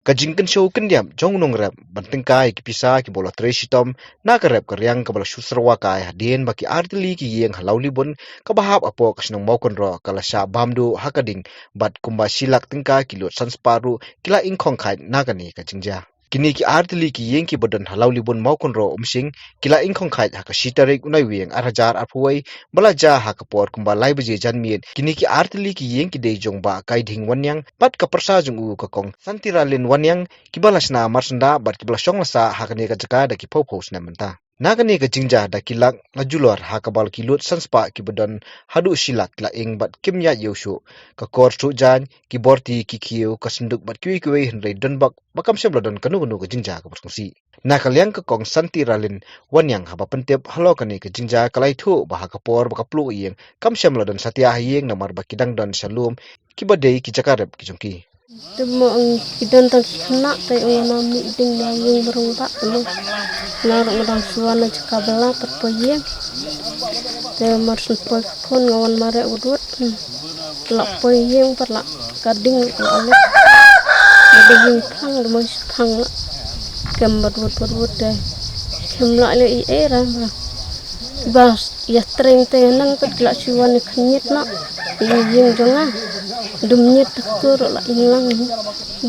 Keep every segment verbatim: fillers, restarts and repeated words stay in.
Ka jingkynshew kyndiap jong u nongrep ban tyngkai ki pisa kiba la trei shitom na ka rep ka riang kaba la shu syrwa kai hadien ba ki artylli ki ïing ha Lawlibun kaba hap hapoh ka shnong Mawkynroh ka la shah bam duh ha ka ding, bad kumba shi lak tyngka ki lut san spah ruh ki la ing khongkhait na kane ka jingjia. Kine ki artylli ki ïing kiba don ha Lawlibun, Mawkynroh, Umsning, ki la ing khongkhait ha ka shi tarik u Naiwieng ar hajar arphew wei, ba la jia ha ka por kumba lai baje janmiet. Kine ki artylli ki ïing ki dei jong Bah Kaiding Wanniang bad ka pyrsa jong u ka Kong Santiralin Wanniang, kiba la shna marsyndah bad kiba la shong la sah ha kane ka jaka da ki phew phew snem mynta. Na kane ka jingjia da ki lak la julor ha kaba ki lut san spah kiba don haduh shi lak ki la ing bad kim ïaid ïew shuh. Ka kor suk jaiñ, ki borti, ki khiew, ka synduk bad kiwei kiwei, hynrei don bak ba kam shym la don kano kano ka jingjia kaba sngewsih. Na ka liang ka Kong Santiralin Wanniang, haba pyntip halor kane ka jingjia, ka la ïathuh ba ha ka por ba ka pluh ïing kam shym la don satia ha ïing namar ba ki dang don sha lum kiba dei ki jaka rep ki jong ki. Te mo ang ki don tang ki khynnah te nga na mih ding na ïing ba rung bak te mo. Na rung dang shuwa na jaka ba la pat poi ïing. Te mar syn poi ka khun nga wan mareh wut wut. Hmm. La poi ïing pat la ka ding la leh. Ba dei ïing phang, da mo shi phang la. Kem bad wut wut wut te. Kem la leh i era ba. Ba ïa treng te nang te la shu wan khynñiat na. Ïing jong nga. Dum ñiat te kur la ing lang.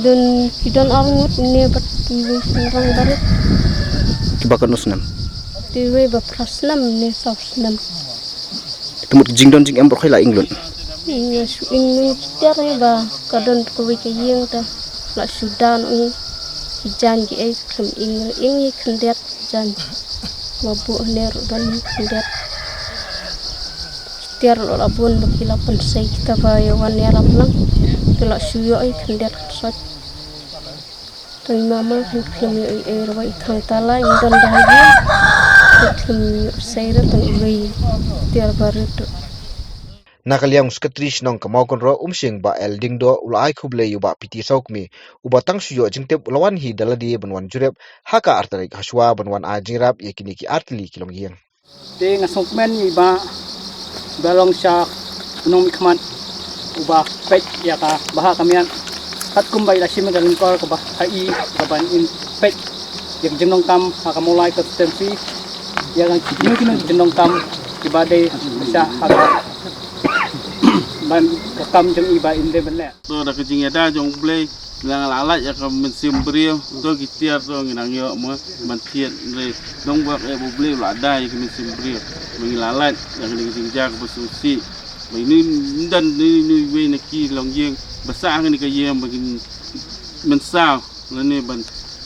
Don ki don ar ngut ne bad ki wei shynrang barit. Kiba katno snem? Ki wei ba phra snem ne saw snem. Te mut ki jingdon jingem baroh la ing lut. Ïa shu ing lut tiar ïa ba ka don ka wei ka ïing te la shu dan ïa ki jaiñ ki ei khlem ing ing ïa khyndiat jaiñ. Ma buh ne ruh don ïa khyndiat. Tiar ruh la bun ba ki la pynsei kita ba ïa wan ïarap lang. Ki la shu ïoh ïa khyndiat khynsoit. Tang mama kan khlem ïoh ei ei ruh ba i thang tala i don da hi. Kan khlem ïoh sei ruh tang i wei tiar barit ruh. Na ka liang u Secretary Shnong ka Mawkynroh, Umsning, Bah L Diengdoh, u la ai khublei ïa u Bah P T Sawkmie, uba tang shu ïoh jingtip u la wan hi da lade ban wan jurip ha ka ar tarik ha shuwa ban wan ai jingïarap ïa kine ki artylli ki longïing. Te nga sngewkmen ïa i Bah ba long sha u nongmihkhmat uba peit ïa ka bha ka miat. Katkum ba i la shim ïa ka lyngkor kaba ha i kaban im peit ïa ka jingdonkam ha ka Mawlai constituency, ïa ka kino kino ki jingdonkam kiba dei sha ha ka ban ka kam jong i ba im dei ban leh. To da ka jingïada jong U Blei, nga la lait ïa ka mynsiem briew, to ki tiar to ngi nang ïoh mo ban thied re. Dong bak ïa U Blei u la da ïa ka mynsiem briew. Ba ngi la lait ïa ka jingjia kaba sngewsih. Ba ngi ndan ngi ngi wei na ki longïing ba sah ha kane ka ïing ba kin mynsaw lane ban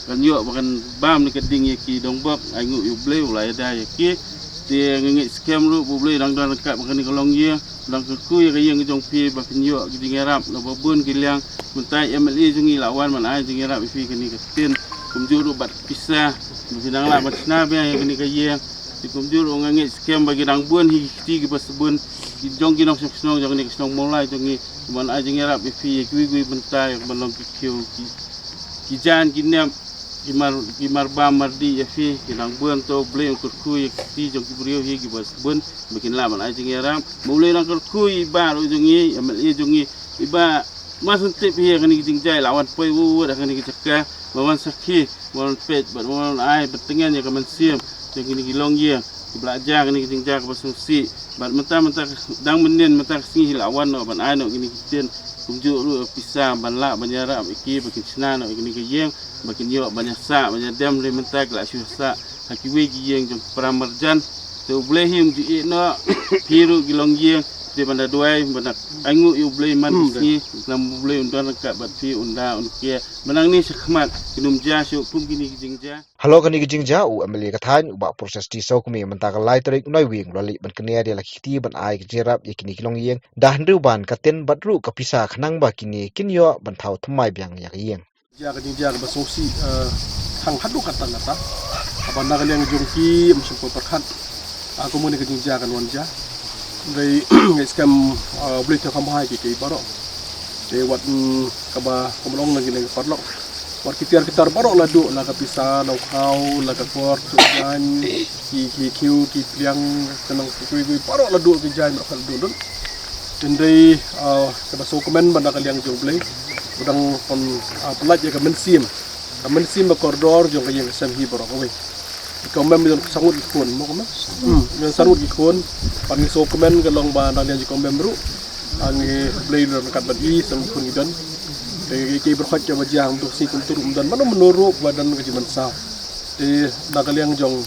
kan ïoh ba kan bam na ka ding ïa ki. Dong bak ai nguh ïa U Blei u la ïada ïa ki. Te ngi ngeit skhem ruh ba U Blei dang don ryngkat ba kane ka longïing. Dang kyrkhu ïa ka ïing jong phi ba phin ïoh ki jingïarap na ba bun ki liang. Mynta i M L A jong ngi la wan ban ai jingïarap ïa phi kane ka ktien. Kumjuh ruh bad pisa ba phi nang lah ban shna biang ïa kane ka ïing. Te kumjuh ruh nga ngeit skhem ba ki dang bun hi ki kti kiba sbun ki jong ki nongshong shnong jong kane ka shnong Mawlai jong ngi ban ai jingïarap ïa phi ïa kiwei kiwei bynta ïa ka ban long ki khiew ki ki jan ki nep ki mar ki mar bam mar dih ïa phi. Ki dang bun, to U Blei un kyrkhu ïa ki kti jong ki briew hi kiba sbun ba kin lah ban ai jingïarap. Ba U Blei dang kyrkhu ïa i Bah ruh jong ngi, M L A jong ngi, i Bah Marsyn Tip hi ha kane ka jingjia i la wan poi wut wut ha kane ka jaka ba wan sakhi, ba wan peit bad ba wan ai bad tyngen ïa ka mynsiem jong kine ki longïing kiba la jia kane ka jingjia kaba sngewsih. Bad mynta mynta dang mynnin mynta ka sngi hi la wan noh ban ai noh kine ki ktien. Kumjuh ruh pisa ban lah ban ïarap ïa ki ba kin shna noh ïa kine ki ïing ba kin ïoh ban ïasah ban ïadem. Hynrei mynta ki la shu sah ha kiwei ki ïing jong ki para marjan. Te U Blei hi um ju ïeh noh phi ruh ki longïing. Te ban da duwai ban da ainguh ïa U Blei man ka sngi. Namar U Blei un don ryngkat bad phi, un da un kyrkhu. Ba nangne shakhmat kin ym jia shuh kum kine ki jingjia. Halor kane ka jingjia, u M L A ka thaiñ u Bah Precious T Sawkmie mynta ka lai tarik u Naiwieng u la leit ban kynnoh ïa la ki kti ban ai ka jingïarap ïa kine ki longïing da hynriew ban ka tin bad ruh ka pisa khnang ba kine kin ïoh ban thaw thymmai biang ïa ka ïing. Jia ka jingjia kaba sngewsih, eh, tang haduh katta katta. Haba na ka liang jong ki ym shym pyrkhat, ah, kumne ka jingjia kan wan jia. Hynrei nga ngeit skhem, ah, U Blei te kham bha ïa ki baroh. Te wat, mm, kaba, kaba long na ki leng paralok. Wat ki tiar ki tar baroh la duh, la ka pisa, la u khaw, la ka kor, tu jan, ki, ki khiew, ki pliang, ka nang ki kiwei kiwei baroh la duh, ki jaiñ baroh la duh lut. Hynrei, ah, kaba sngewkmen ba na ka liang jong U Blei. Dang pynlait ïa ka mynsiem, ka mynsiem ba kordor jong ka ïing ka sem hi baroh kawei. Ki kong mem don san ngut ki khun, mo kong mem? Hmm, don san ngut ki khun. Pat ngi sngewkmen ka long ba na liang jong ki kong mem ruh, ngi Blei don kat ban i san ngut ki khun ki don. Te ki briew khat kiba jia ha tu ka sngi kumtu ruh ym don mano mano ruh ba don ka jingmynsaw. Te na ka liang jong,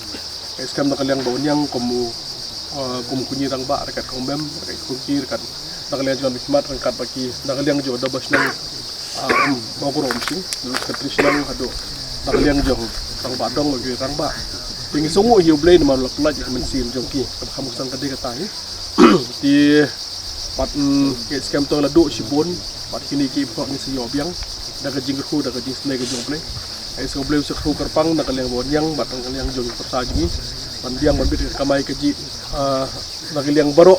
eh, skhem na ka liang ba u Niang kum u, eh, kum u kñi rangbah ryngkat kong mem ryngkat kong ki ryngkat na ka liang jong ka khmat ryngkat ba ki na ka liang jong ka Dobah Shnong, ah, um, ba u krum sing, dulu Secretary Shnong haduh na ka liang jong rangbah dong ba ki rangbah. Te ngi sngewnguh ïa u Blei namar u la pynlait ïa ka mynsiem jong ki kaba kham ka sang ka dei kata hi. Te pat, mm, ngi skhem to la duh shibun, pat kine ki briew ngi sa ïoh biang da ka jingkyrkhu da ka jingsnei ka jong u Blei. Ai sa u Blei u sa kyrkhu kyrpang na ka liang ba u Niang bad na ka liang jong ki pyrsa jong ngi ban biang ban bit ka kamai kajih, ah, na ka liang baroh.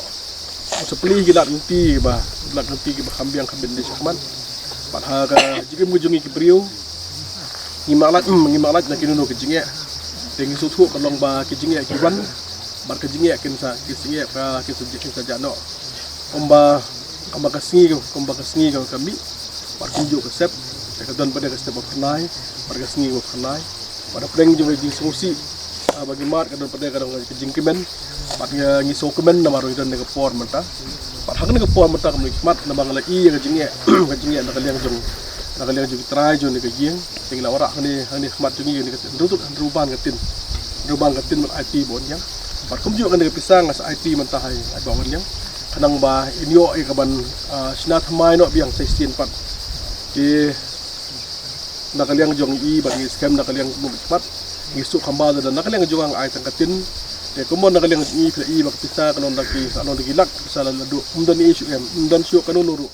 Sa plie ki lad lynti ba, lad lynti kiba kham biang kham bit shakhmat. Bad ha ka jingim ka jong ngi ki briew, ngim lah lait, mm, ngim lah lait na kino kino ki jingeh. Te ngi sngewthuh ka long ba ki jingeh ki wan bad ki jingeh kin sa, ki jingeh ka, kin sa, kin sa jah noh. Kumba, kumba ka sngi, kumba ka sngi ka mih bad kumjuh ka sep. Te ka don pat de ka sep ba phyrnai bad ka sngi ba phyrnai. Bad hapdeng jong ka jingsngewsih, ah, ba ngi mad ka don pat de ka don ka jingkmen. Bad ngi, ngi sngewkmen namar ngi don ha kane ka por mynta. Bad ha kane ka por mynta kumne ki khmat namar nga la i ïa ka jingeh, ka jingeh na ka liang jong, na ka liang jong ki trai jong kane ka ïing. Te ngi la wanrah hangne, hangne ha khmat jong ngi, kane ka tin, hynriew, hynriewban ka tin. Hynriewban ka tin ban aiti ba u Niang. Bad kumjuh kane ka pisa nga sa aiti mynta ha i, ai ba u Niang. Khnang ba in ïoh ïa kaban, ah, shna thymmai noh biang sa shisien pat. Te na ka liang jong i bad ngi skhem na ka liang jong i pat ngi suk kham ba da na ka liang jong nga ai tang ka tin. Te kumno na ka liang jong i phi la i ba ka pisa ka long da ki, ka long da ki lak pisa la, la duh. Ym don i shu em, ym don shu kano kano ruh.